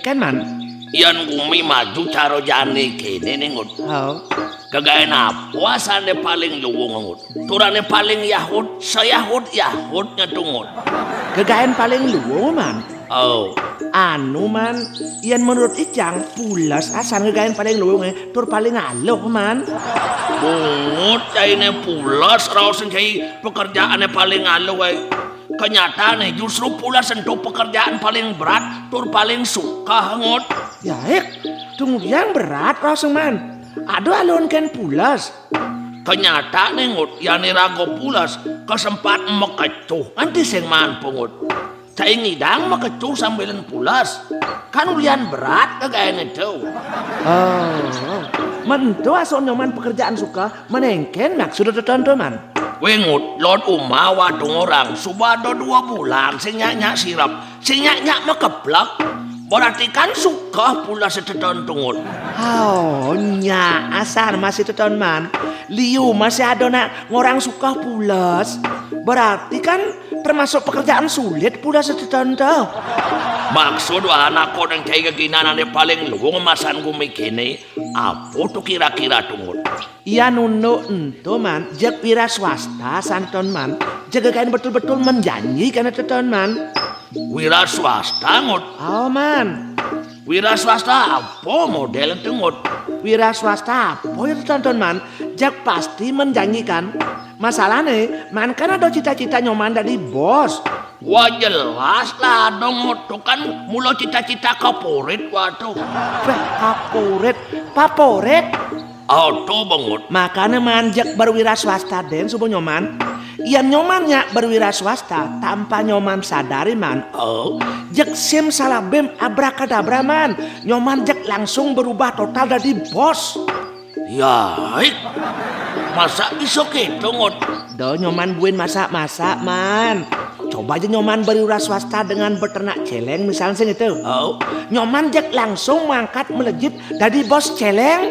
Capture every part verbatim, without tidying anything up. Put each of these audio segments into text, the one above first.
Kén, Man? Yén gumi maju cara jané kéné né, Ngut. Oh. Gegaén apa asané paling luung, Ngut? Tur ané paling yahut, sayahut-yahutnya to, Ngut. Gegaén paling luung, Man? Oh. Anu, Man, yén menurut icang, pules asan gegaén paling luungé, tur paling aluh, Man. Bungut cainé pules, raos cai pekerjaané paling aluh, ai. Kenyatané justru pules ento pekerjaan paling berat, tur paling sukeh, Ngut. Yaik, tumudian berat raos, Man. Ada aluhun kén pules. Kenyatané, Ngut, yén iraga pules, kasempat makecuh. Nganti sing maan pungut. Cai ngidang makecuh sambilin pules. Kan ulian berat gegaéné to. Oh, men ento asané nyoman pekerjaan sukeh, men éngkén maksud teteton to, Man? Wé, Ngut, lod umah waduh ngorang, suba ada dua bulan, sing nyak-nyak sirep, sing nyak-nyak makeplek. Berarti kan sukeh pules teteton to, Ngut. Oh, nya asan masih teteton, Man. Liu masih ada nak ngorang sukeh pules. Berarti kan termasuk pekerjaan sulit pules teteton to. Maksud wahana koné cai geginan ané paling luung masan gumi kéné, apa to kira-kira to, Ngut? Iya nunduk ento, Man, jeg wira swasta santon, Man. Jeg gegaén betul-betul menjanjikan teteton, Man. Wira swasta, Ngut? Oh, Man. Wira swasta apa model to, Ngut? Wira swasta apa ya teteton, Man? Jeg pasti menjanjikan. Masalahné, Man kan ada cita-cita nyoman dadi bos. Wah, jelas lah ada, Ngut. To kan mula cita-cita kaporit, waduh. Wah, kaporit, paporit. Oh, to, Ngut. Makané, Man, jeg berwira swasta dén suba nyoman. Yén nyoman nyak berwira swasta, tanpa nyoman sadari, Man. Oh. Jeg simsalabim abrakadabra, Man. Nyoman jeg langsung berubah total dadi bos. Yaik. Masa bisa kéto, Ngut? Da nyoman buin masak-masak, Man. Coba aja nyoman berwira swasta dengan beternak céléng, misalnya sing itu. Oh. Nyoman jeg langsung mangkat melejit dadi bos céléng.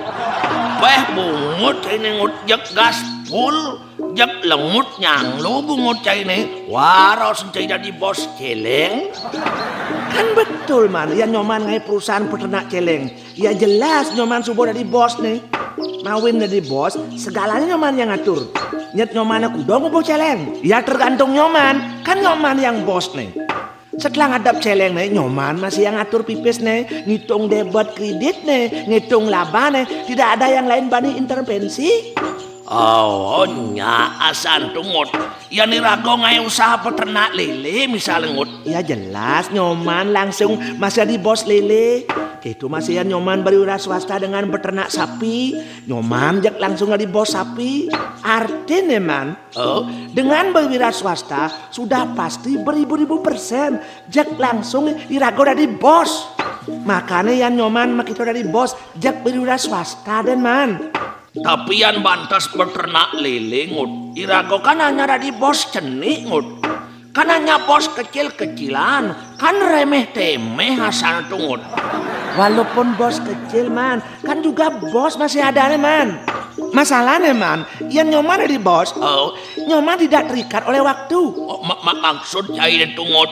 Wéh, bungut cainé, Ngut, jeg gaspol, jeg lengut nyanglo bungut cainé. Wah, raos cai dadi bos céléng. Kan betul, Man, yén nyoman ngaé perusahaan peternak céléng. Ya jelas nyoman suba dadi bos né. Mawin dadi bos, segalanya nyoman yang ngatur. Nyet nyoman kuda ngubuh céléng. Ya tergantung nyoman, kan nyoman yang bos né. Setelah ngadep céléng né, nyoman masih yang ngatur pipisné, ngitung debit kreditné, ngitung labané, tidak ada yang lain bani intervensi. Oh, nya asan to, Ngut. Yén iraga ngaé usaha peternak lélé, misal, Ngut. Ya jelas, nyoman langsung masih dadi bos lélé. Kéto masih yén nyoman berwira swasta dengan beternak sapi, nyoman jeg langsung dadi bos sapi. Artiné, Man, oh, dengan berwira swasta sudah pasti beribu-ribu persen jeg langsung iraga dadi bos. Makané yén nyoman makita dadi bos, jeg berwira swasta dén, Man. Tapi yén bantes beternak lélé, Ngut, iraga kan hanya dadi bos cenik, Ngut. Kan hanya bos kecil-kecilan, kan remeh-temeh asané to, Ngut. Walaupun bos kecil, Man, kan juga bos masih adané, Man. Masalahné, Man, yén nyoman dadi bos, oh, nyoman tidak terikat oleh waktu. Oh, ma- ma- maksud cainé to, Ngut?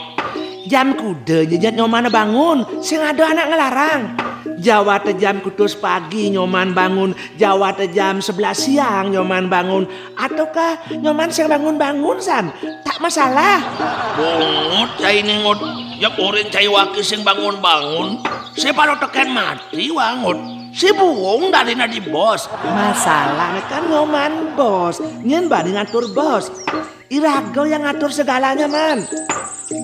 Jam kuda nyejat nyoman bangun, sing ada anak ngelarang. Jawata jam kutus pagi nyoman bangun, jawata jam sebelas siang nyoman bangun, ataukah nyoman sing bangun-bangun san, tak masalah. Bungut cainé, Ngut, ya uring cai waki sing bangun-bangun. Sing pada tekén mati, wah, Ngut. Sing buung dadi dadi bos. Masalahné kan nyoman bos, nyén bani ngatur bos. Iraga yang ngatur segalanya, Man.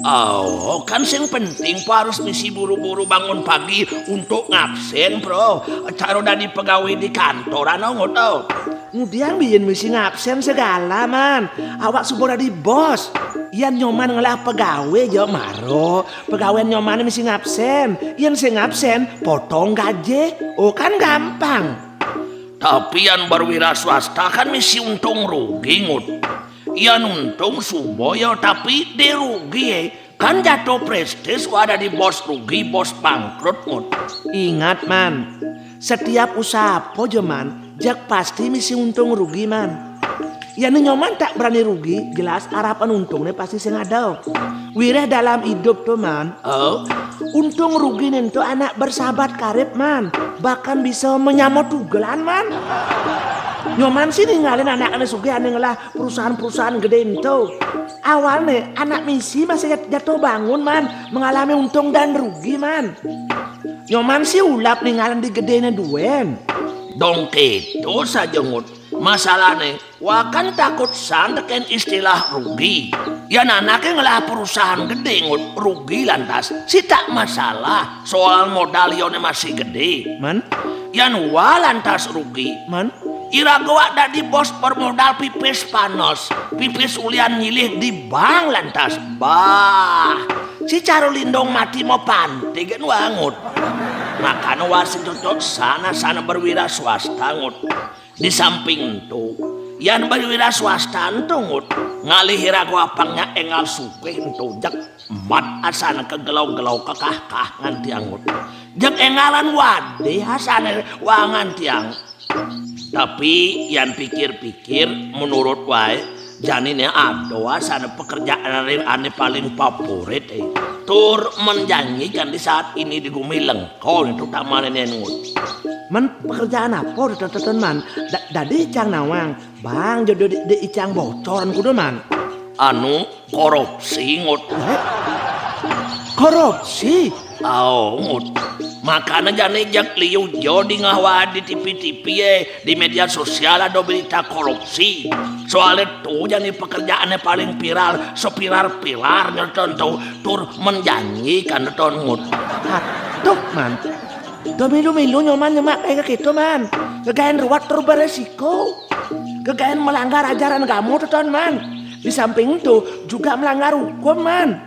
Oh, kan sing penting po harus misi buru-buru bangun pagi untuk ngabsén, Bro. Cara dadi pegawai di kantoran, oh, ngoto. Ngudiang biyin misi ngabsén segala, Man. Awak suba dadi bos. Yén nyoman ngelah pegawai, ya mara. Pegawén nyoman misi ngabsén. Yén sing ngabsén, potong gaji. Oh, kan gampang. Tapi yén berwira swasta kan misi untung rugi, Ngut. Yén untung suba ya, tapi dé rugi, eh. Kan jatuh prestis, wah, dadi bos rugi, bos bangkrut, Ngut. Ingat, Man, setiap usaha apa ja, Man, jeg pasti misi untung rugi, Man. Yén nyoman tak berani rugi, jelas harapan untungné pasti sing ada. Wiréh dalam idup to, Man. Oh? Untung rugi ento anak bersahabat karib, Man. Bahkan bisa menyama tugelan, Man. Nyoman sih ningalin anak ane sugih ane ngelah perusahaan-perusahaan gede ento. Awalnya anak misi masih jat-, jatuh bangun, Man, mengalami untung dan rugi, Man. Nyoman sih ulap ningalin di gedene duen. Dong keto saja, Ngut. Masalahne, wa kan takut san teken istilah rugi. Yan anake ngelah perusahaan gede, Ngut, rugi lantas. Si tak masalah, soal modal yone masih gede. Man? Yan wa lantas rugi. Man? Iraga wa dadi bos bermodal pipis panos, pipis ulian nyilih di bank lantas. Bah, si Caro Lindong mati mau panti gen wa, Ngut. Makana wa sing cocok sana-sana berwira swasta, Ngut. Di samping ento, yan berwira swasta ento, Ngut, ngalih iraga apangnya enggal sugih ento, jeg mat asana kegelau-gelau kekah-kah ngantiang, Ngut. Jeg enggalan wadih asane wa ngantiang. Tapi yan pikir-pikir, menurut wae, janine ada asana pekerjaan ane, ane paling favorit, eh. Tur menjanjikan di saat ini di gumi lengkon, terutamane, Ngut. Man, pekerjaan apa, Teton, Teton, Man? Da-, dadi icang nawang, bang jodoh di, di icang bocoran kudu, Man. Anu, korupsi, Ngut. Eh? Korupsi? Ao, Ngut. Makana jani jeg liu jo dingeh wa di T V-T V, eh, di media sosial ada berita korupsi. Soale to jani pekerjaane paling viral, seviral-viralnye, Teton, to, tur menjanjikan, Teton, Ngut. Aduh, Man. Duh milu-milu Nyoman nyemak kayak gitu, Man. Gegaen ruwet tur beresiko. Gegaen melanggar ajaran agama, Teton, Man. Di samping itu juga melanggar hukum, Man.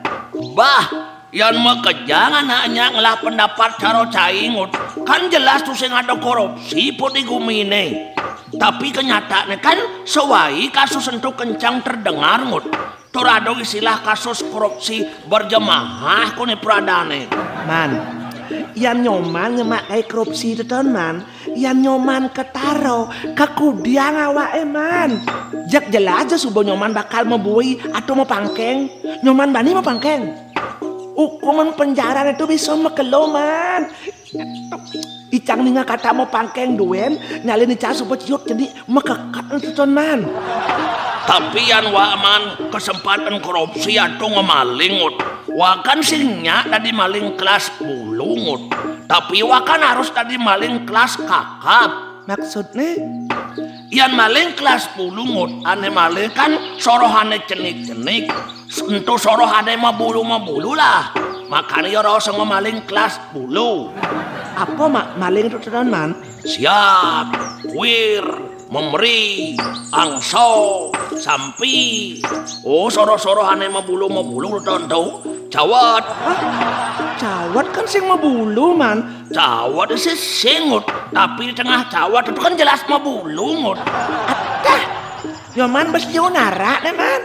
Bah, yan makejang anaknya ngelah pendapat cara cai, Ngut. Kan jelas tusing ada korupsi pun di gumine. Tapi kenyataannya kan sewai kasus ento kencang terdengar, Ngut. Tur ada istilah kasus korupsi berjemaah kone peradane. Man, yan Nyoman nyemak kayak korupsi, Teton, Man. Yan Nyoman ketaro, kekudiang awake, Man. Jeg jelas aja suba Nyoman bakal mabui atau mapangkeng. Nyoman bani mapangkeng. Hukuman penjara itu bisa makelo, Man. Icang ninga kata mapangkeng duen, nyalin icang suba ciut jadi makeket, Teton, Man. Tapi yan wa, Man, kesempatan korupsi atau ngemaling, Ngut. Wa kan sing nyak dadi maling kelas bulu, Ngut. Tapi wa kan harus dadi maling kelas kakap. Maksudne? Yan maling kelas bulu, Ngut, ane maling kan sorohane cenik-cenik. Ento sorohane mabulu-mabulu lah. Makane ya rasa ngemaling kelas bulu. Apa mak maling itu, Teton, Man? Siap, kuir, memeri, angso, sampi. Oh, soroh-sorohane mabulu-mabulu, Teton, to. Cawet. Hah? Cawet kan sing mabulu, Man. Cawet sih sing, Ngut. Tapi di tengah cawet itu kan jelas mabulu, Ngut. Adah. Nyoman bes yo narak ne, Man.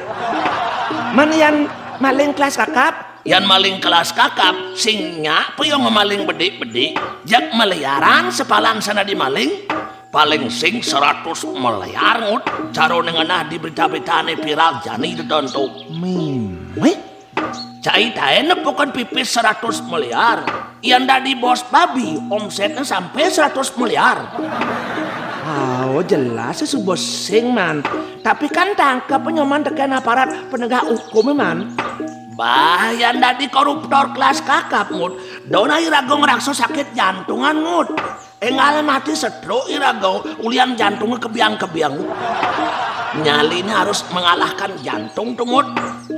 Man, yan maling kelas kakap. Yan maling kelas kakap, sing nyak pe yo ngemaling bedik-bedik. Jeg miliaran sepalan sana di maling. Paling sing seratus miliar, Ngut. Carone ngenah di berita-beritane viral jani, Teton, to. Mimih. Caitae nepukan pipis seratus miliar. Yan dadi bos babi, omsetnya sampai seratus miliar. Oh, jelas sih suba sing, Man. Tapi kan tangkep Nyoman teken aparat penegak hukum, Man. Bah, yan dadi koruptor kelas kakap, Ngut. Dona iraga ngerasa sakit jantungan, Ngut. Enggal mati stroke iraga, ulian jantungnya kebiang-kebiang. Nyaline harus mengalahkan jantung to, Ngut.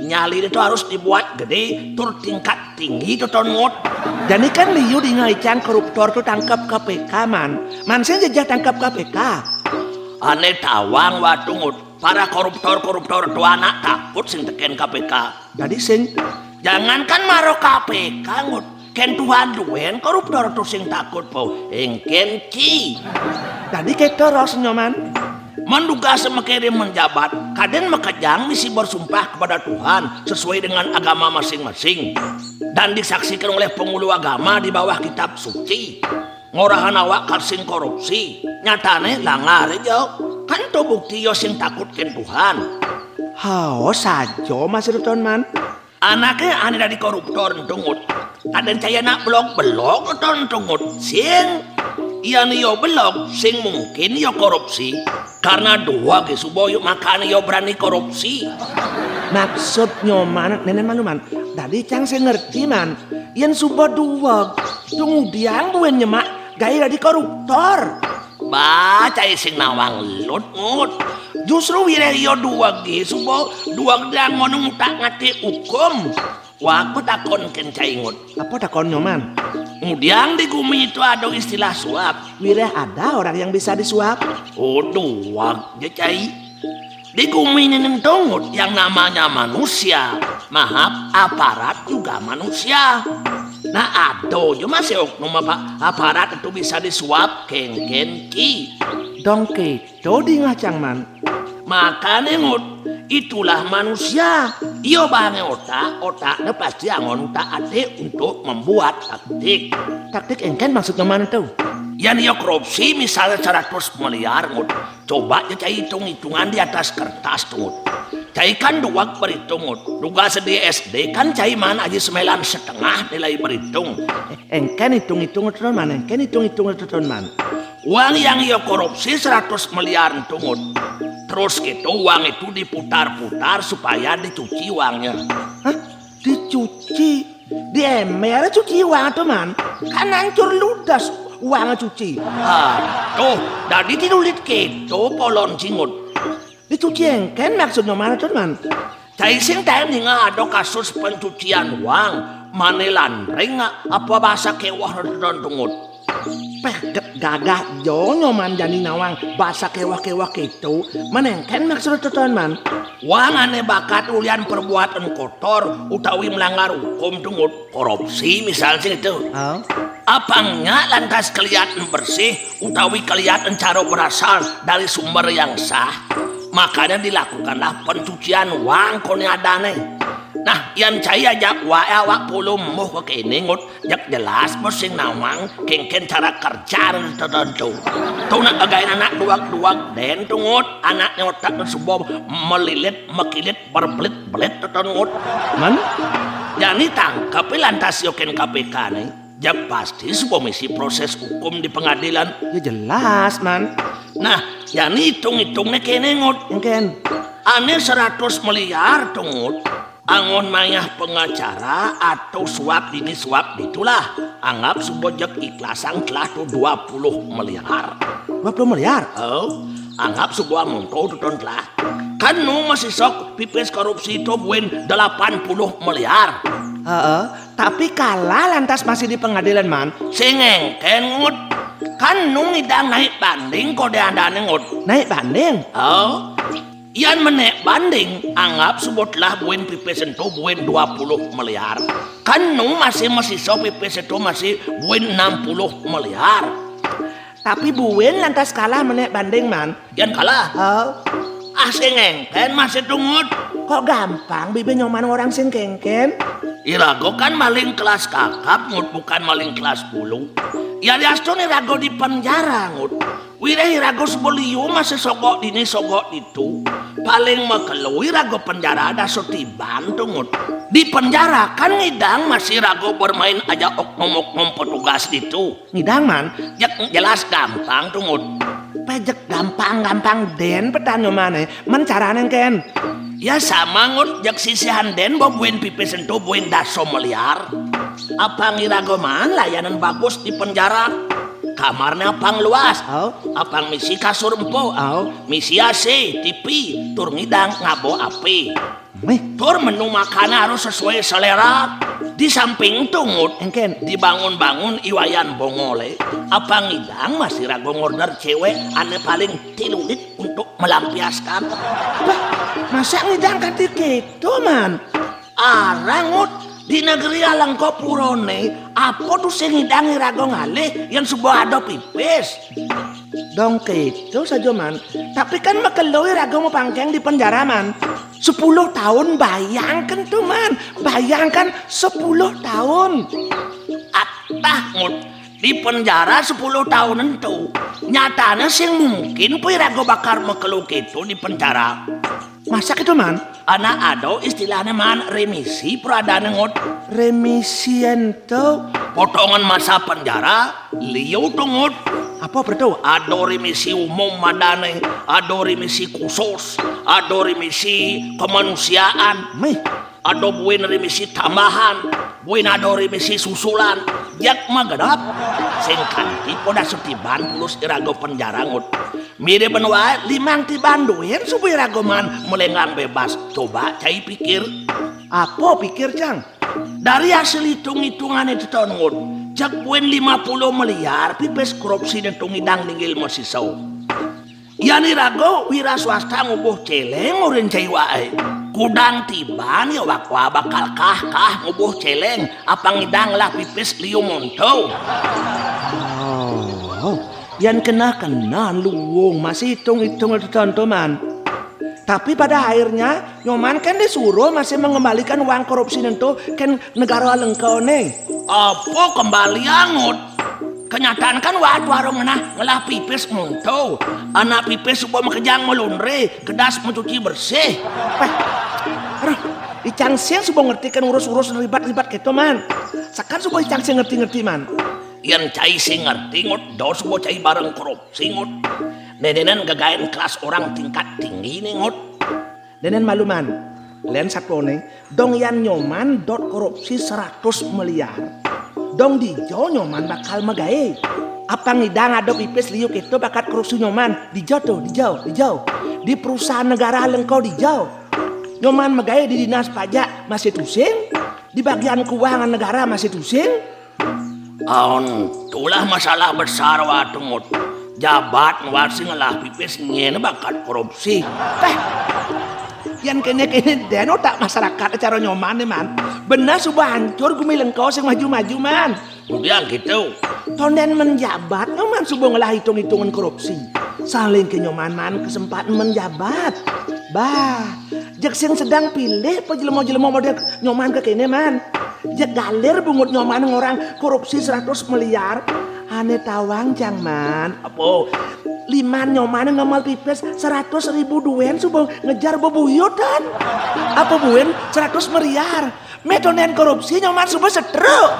Nyaline itu harus dibuat gede, tur tingkat tinggi to, Teton, Ngut. Jani kan liu dingeh icang koruptor to tangkep K P K, Man. Man sing jejeh tangkep K P K. Ane tawang wa to, Ngut. Para koruptor-koruptor to anak takut sing teken K P K. Dadi sing. Jangankan mara K P K, Ngut. Ken Tuhan duen koruptor to sing takut, po. Engken ci. Dadi keto raos Nyoman. Menduga semekere menjabat, kaden makejang misi bersumpah kepada Tuhan sesuai dengan agama masing-masing dan disaksikan oleh penghulu agama di bawah kitab suci. Ngorahan awak ka sing korupsi. Nyatane langgar ja. Kan to bukti ya sing takut ken Tuhan. Hao, saja, Mas Ruton, Man. Anaké ané dadi koruptor ento, Ngut. Kadén cai anak belog-belog ento, Ngut. Sing, yén ia belog, sing mungkin ia korupsi. Karena dueg suba ia, makané ia berani korupsi. Maksud Nyoman, Nénén malu, Man. Dadi cang sing ngerti, Man. Yén suba dueg, tumudiang buin nyemak gaé dadi koruptor. Bah, cai sing nawang lut, Ngut. Justru wiréh ia duegé suba, dueg dadi angon utak ngerti hukum. Wak, aku takon kén cai, Ngut. Apa takon Nyoman? Tumudiang di gumi itu ada istilah suap. Wiréh ada orang yang bisa disuap? Oh, dueg ja, cai. Di gumi ini ento, Ngut, yang namanya manusia, maaf, aparat juga manusia. Nah, ada ja masih oknum apa, aparat itu bisa disuap, kéngkén, Ki. Dong kéto dingeh cang, Man. Makané, Ngut, itulah manusia. Ia baangé otak, otakné pasti angon utak-atik untuk membuat taktik. Taktik éngkén maksudné, Man, ento? Yén ia korupsi misalnya seratus miliar, Ngut. Coba ja cai hitung-hitungan di atas kertas, Ngut. Cai kan dueg berhitung, Ngut. Dugas di S D kan cai maan aji sembilan setengah nilai berhitung. Eh, éngkén hitung-hitung ento, Man, éngkén hitung-hitung ento, Man. Uang yang ia korupsi seratus miliar ento, Ngut. Terus kéto uang itu diputar-putar supaya dicuci uangnya. Hah? Dicuci? Di ember cuci uang ento, Man? Kan hancur ludes uang cuci. Ah, tuh, dadi tinulit kéto polon, Ngut. Dicuci éngkén maksudné, Man, ento, Man? Cai sing taén ningeh ada kasus pencucian uang, money laundering, apa bahasa kéweh ento, Ngut. Péh, gagah ja Nyoman jani nawang bahasa kéweh-kéweh kéto. Man, éngkén maksudné, Man? Uang ané bakal ulian perbuatan kotor utawi melanggar hukum, Ngut. Korupsi misal sing ento. Oh. Apang nya lantas keliatan bersih utawi keliatan cara berasal dari sumber yang sah, makanya dilakukanlah pencucian uang koné adané. Nah, yén cai ajak waé awak pulung embuh ka kéné, Ngut, jeg jelas bos sing nawang kéngkén cara kerja ento, ento. Tuh nak gaén anak dueg-dueg dén ento, Ngut, anakné otakné suba melilit, mekilit, berbelit-belit ento, Ngut. Man? Jani tangkep lantas ia kén K P K né. Jeg pasti suba misi proses hukum di pengadilan. Ya jelas, Man. Nah, jani hitung-hitungné kéné, Ngut. Éngkén. Ané seratus miliar ento, Ngut. Angon mayah pengacara atau suap dini suap ditulah. Anggap suba jeg iklasang telah to dua puluh miliar. Dua puluh miliar? Oh, anggap suba amonto ento telah. Kan nu masih sok pipis korupsi to buin delapan puluh miliar. Heeh, tapi kalah lantas masih di pengadilan, Man. Sing éngkén, Ngut. Kan nu ngidang naik banding ka dé adané, Ngut. Naik banding? Oh. Yén menék banding, anggap suba telah buin pipis ento buin dua puluh miliar. Kan nu masih masisa pipis ento masih buin enam puluh miliar. Tapi buin lantas kalah menék banding, Man. Yén kalah? Oh. Ah, sing éngkén masih ento, Ngut. Kok gampang bibih Nyoman ngorang sing kéngkén? Iraga kan maling kelas kakap, Ngut, bukan maling kelas bulu. Yadiastun iraga di penjara, Ngut. Wiréh iraga suba liu masih sogok dini sogok ditu. Paling makelo iraga penjara dasa tiban ento, Ngut. Di penjara kan ngidang masih iraga bermain ajak oknum-oknum petugas ditu. Ngidang, Man? Jeg jelas gampang ento, Ngut. Pé jeg gampang-gampang dén petan Nyomané, men carané éngkén? Ya sama, Ngut, jeg sisihan dén ba buin pipis ento buin dasa miliar. Apang iraga maan layanan bagus di penjara. Kamarné apang luas. Oh. Apang misi kasur empuk. Oh. Misi A C, T V, tur ngidang ngaba api. Méh. Tur menu makanan harus sesuai selera. Di samping ento, Ngut, éngkén, dibangun-bangun I Wayan Bongolé. Apang ngidang masih iraga ngorder céwék ané paling tilulit untuk melampiaskan. Bah, masa ngidang kanti kéto, Man? Arang, Ngut, di negeri Alengkapurané, apa tusing ngidang iraga ngalih yén suba ada pipis? Dong kéto saja, Man. Tapi kan makelo iraga mapangkeng di penjara, Man. Sepuluh tahun, bayangkan tuh, Man. Bayangkan sepuluh tahun. Atah, Ngut, di penjara sepuluh tahun ento. Nyatané sing mungkin apa iraga bakal makelo kéto di penjara. Masa gitu, Man? Anak ada istilahnya, Man, remisi pradana, Ngut. Remisi ento? Potongan masa penjara, liu to, Ngut. Apa perto? Ada remisi umum madane, ada remisi khusus, ada remisi kemanusiaan. Mih. Ada buin remisi tambahan, buin ada remisi susulan. Jak magadap. Sing kanti poda setiban pulus iraga penjara, Ngut. Mirip wae limang tiban duin suba iraga, Man, melenggang bebas. Coba cai pikir. Apa pikir, Cang? Dari hasil hitung-hitungane teton, Ngut, cek buin lima puluh miliar pipis korupsi ne tungidang linggil masisa. Yan iraga wira swasta ngubuh celeng urin cai wae. Kudang tiban ya wakwa bakal kah-kah ngubuh celeng, apang idang lah pipis liu monto. Oh, yan kena-kena luung masih hitung-hitung teton to, Man. Tapi pada akhirnya Nyoman kan disuruh masih mengembalikan uang korupsi nento kan negara lengkone. Apa kembalian, Ngut? Kenyataan kan wae warung ngenah ngelah pipis monto. Anak pipis suba makejang melundre, kedas mencuci bersih. Peh, aduh, icang sing suba ngerti kan urus-urus ribat-ribat keto, Man. Sakan suba icang sing ngerti-ngerti, Man. Yan cai sing ngerti, Ngut, do suba cai bareng korupsi, Ngut. Nenenan gagain kelas orang tingkat tinggi ne, Ngut. Denen malu, Man. Len satone, dong yan Nyoman dot korupsi seratus miliar. Dong dija Nyoman bakal magae. Apang idang ada pipis liu keto bakat korupsi Nyoman. Dija to, dija, dija. Di perusahaan negara lengko dija. Nyoman magae di dinas pajak masih tusing. Di bagian keuangan negara masih tusing. Aon, tulah masalah besar wae to, Ngut. Jabat ngwasi ngelah pipis nyene bakat korupsi. Teh, yan kene-kene den otak masyarakat cara Nyoman ne, Man. Bener suba hancur gumi lengko sing maju-maju, Man. Udah gitu. Tonden menjabat Nyoman suba ngelah hitung-hitungan korupsi. Saling ke Nyoman, Man, kesempatan menjabat. Bah, jek sing sedang pilih apa jelema-jelema model Nyoman ke kene, Man. Jek galir bungut Nyoman ngorang korupsi seratus miliar. Ane tawang, Cang, Man. Apa? Liman Nyoman ngemel pipis seratus ribu duen suba ngejar bebuyutan. Apa buin seratus miliar? Metonen korupsi Nyoman suba setruk.